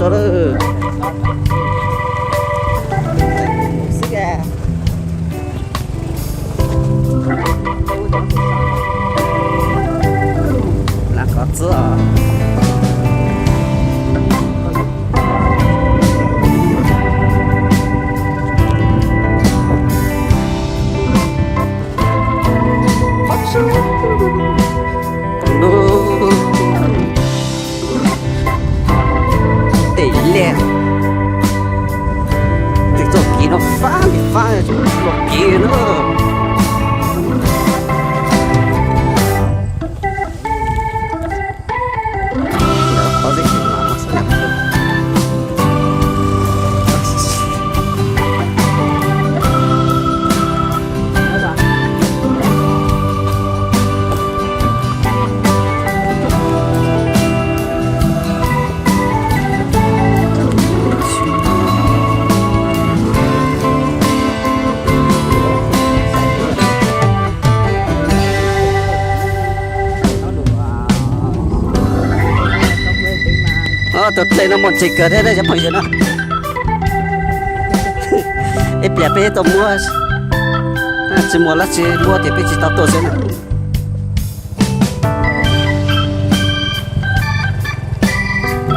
Lawm. Las kov txwb os. Tej liaj, tej txoj kev no fab li fab, tsis muaj kev na. Tus dlej no muaj ntsis kawg thiab cov phooj ywg na. Ib pliag peb tau muab, tsis muaj dab tsi muab ces peb tsis tau tuaj xwb na.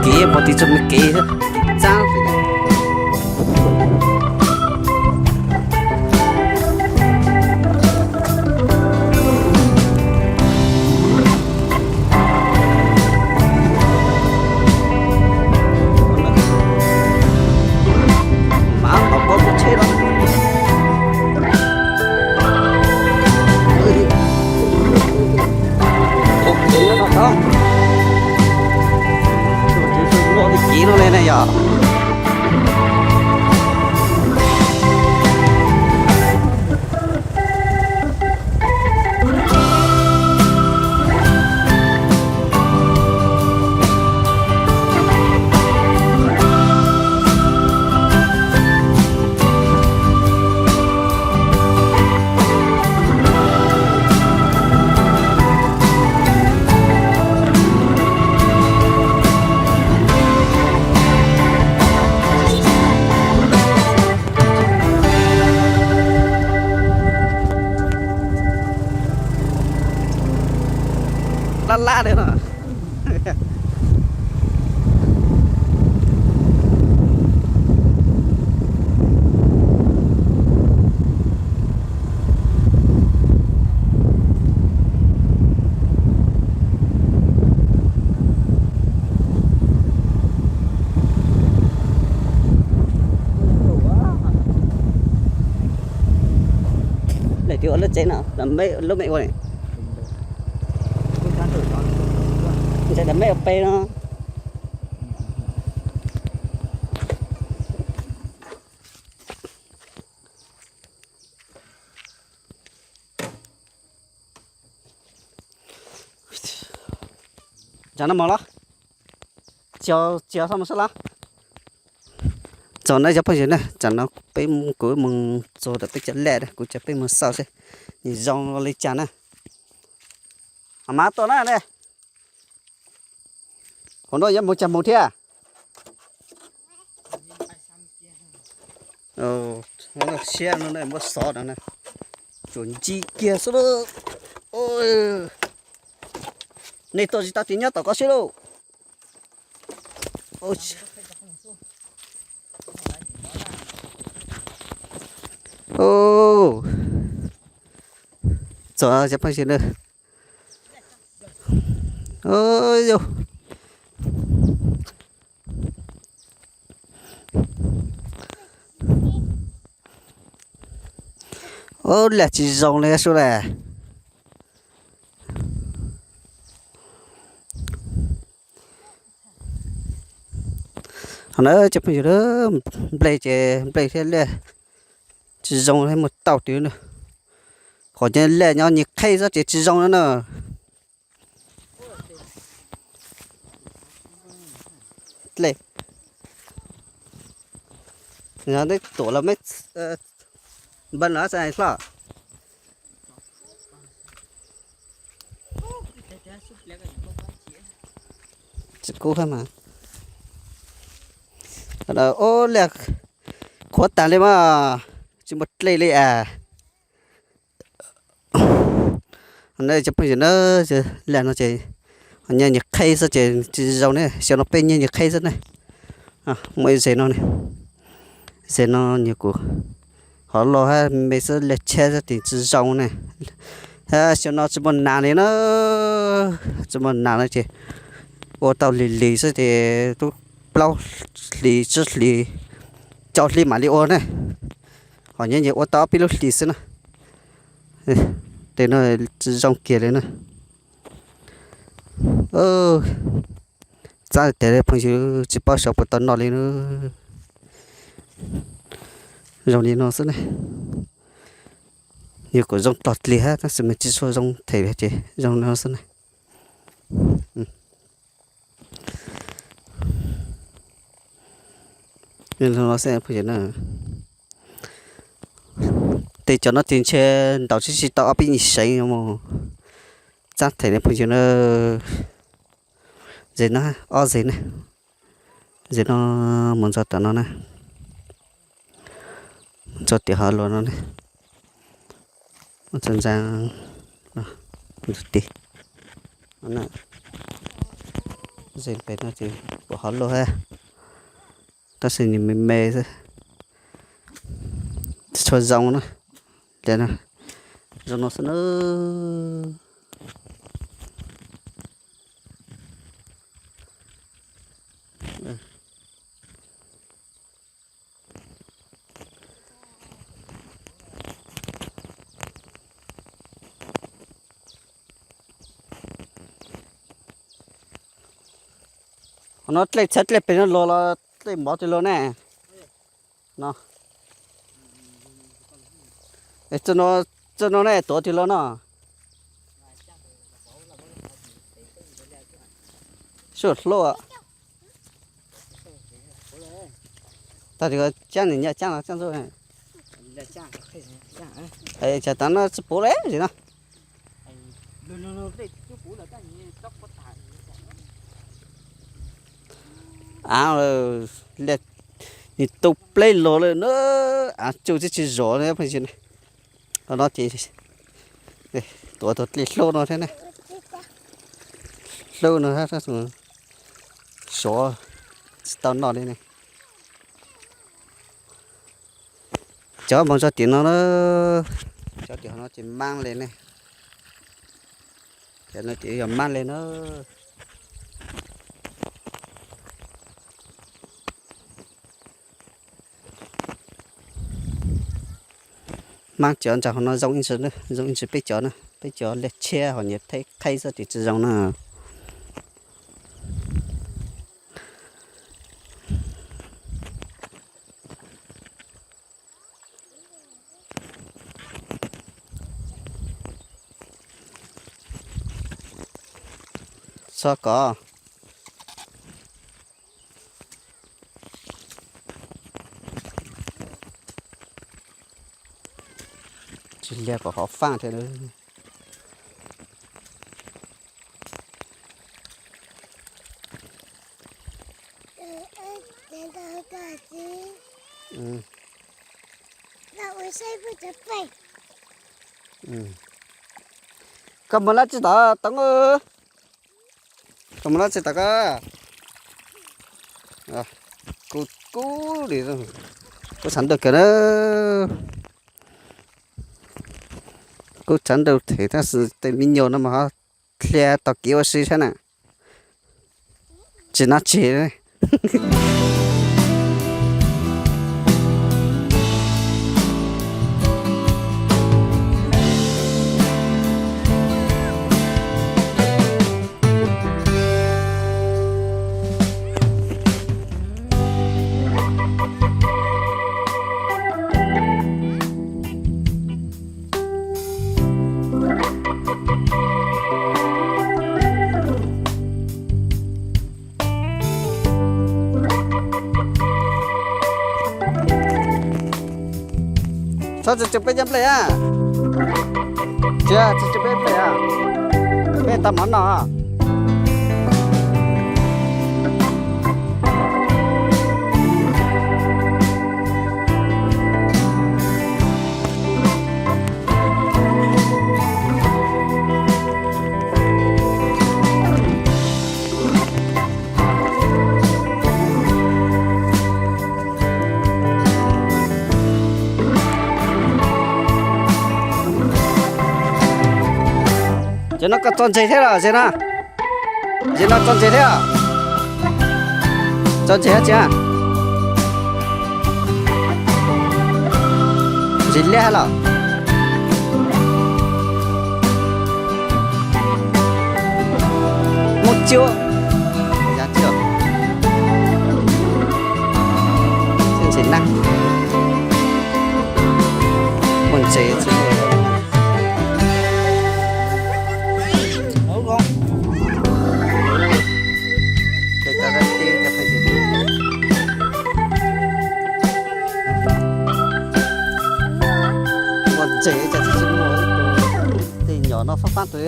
Kev puag tim txoj me kev txav. Mas qhov koj muaj tsheb los. Ua kev no, ua kev no li na yom. Laj laj li no. Lawm twb ua lub tsev no, lub me ua, ntshai lawv mej ua pe no. Tsam no mus los? Tsis, tsis txhob mus xwb los? Txog na cov phooj ywg na, tsam no peb, kuv mus txog ntawm peb cov laj na, kuv coj peb mus xauj seb nws zoo li cas na. Mas tuaj na ne. Hauv no yuav mus cas mus thiab? Siab no muab xov no na, tsuas ntsib kiag xwb lauj. Nej tuaj tsis tau ces nyob tom ko seb lauj. Txog cov phooj ywg na. Yog, ua liaj tsis zoo li sub le. Ho na cov phooj ywg, nplej ces nplej thiab liaj tsis zoo thiab, muaj tauj twg na. Qhov cov liaj nyob nyias qheb xwb ces tsis zoo na. Dlej, yog nej tuam los me, npawg los hlob. Tsis kub thiab mas. Ub, liaj qhuav tas li mas, tsis muaj dlej li as. Cov phooj ywg na, liaj no ces nyiaj nyias qheb xwb ces tsis zoo ne, xyoo no peb nyiaj nyias qheb xwb ne. Muaj ib zes no, zes no nyias kuj hov los hab me xwb, liaj tshiab xwb ces tsis zoo ne. Hab xyoo no tsis muaj nas li na, tsis muaj nas no ces ua tau lig lig xwb ces tub plaub hlis tsib hlis, rau hli mam li ua ne. Hos nyiaj nyias ua tau ob peb lub hlis xwb na. Tej no tsis zoo kiag li na. Txav tias phooj ywg tsis paub xyov puas tau noj li na. Zoo li no xwb ne. Yog kuj zoo dlog dlig hab tab sis mas tsis tshua zoo them ces zoo li no xwb ne. Tej cov no ces ntshe ntaus tsis tsis tau ob peb nyuag seev mus. Txav them ne phooj ywg na. Zes no, ob zes ne. Zes no mus txog tom no na. Mus txog tim hov luas no ne. Mus txog ntxa no, ntug ti. Zes pem no ces pom hov luas hab, tab sis nws me me xwb, tsis tshua zoo na. Ces zoo no xwb na. Qhov no dlej txhab dlej pem no los los dlej mov twg los ne? No, txoj no ne tuav twg los no? Sub hlub. Tag tsis cab nws nyiam cab los cab ntxuj. Cas tav no tsis puv li no. Av, nws tu pleb los lawm na. Av tsuj tib tsis zov phooj ywg. Qhov no ces tuav tau dlej hlub no thiab ne. Hlub no, sov tsis tau noj li ne. Cov mus txog tim no na, cov tim hov no ces mab li ne. Cov no ces yog mab li na. Mab cov ntsa hov no zoo ib ntsis, zoo ib ntsis peb cov na, peb cov liaj tshiab hos nyias qheb xwb ces tsis zoo na. Txhob kov. Tsis liag kom qhov faj thiab. Koj mus lab tsi tod Toob? Koj mus lab tsi tod koj? Kub kub li, kub tshav ntuj kawg na. Kub tshav ntuj them tab sis tej me nyuam no mas ho dhia tau kev ua si thiab na. Tsis nov tsis. Txhob tsuj tsuj peb cov nplej a. Tsis tsuj tsuj peb nplej a. Peb tau mov noj. No koj txo ntses thiab los ze no? Ze no txo ntses thiab? Txo ntses thiab tsis? Ntses liab los? Muaj txiab. Ntses neeg. Muaj ntses tsis muaj. Muaj ntses cas tsis muaj, tej nyom no fab fab tus.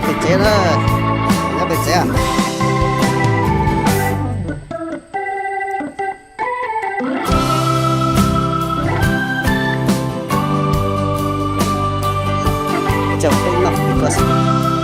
Pem tsev na, nyob pem tsev. Coj peb noj kuv koj xwb.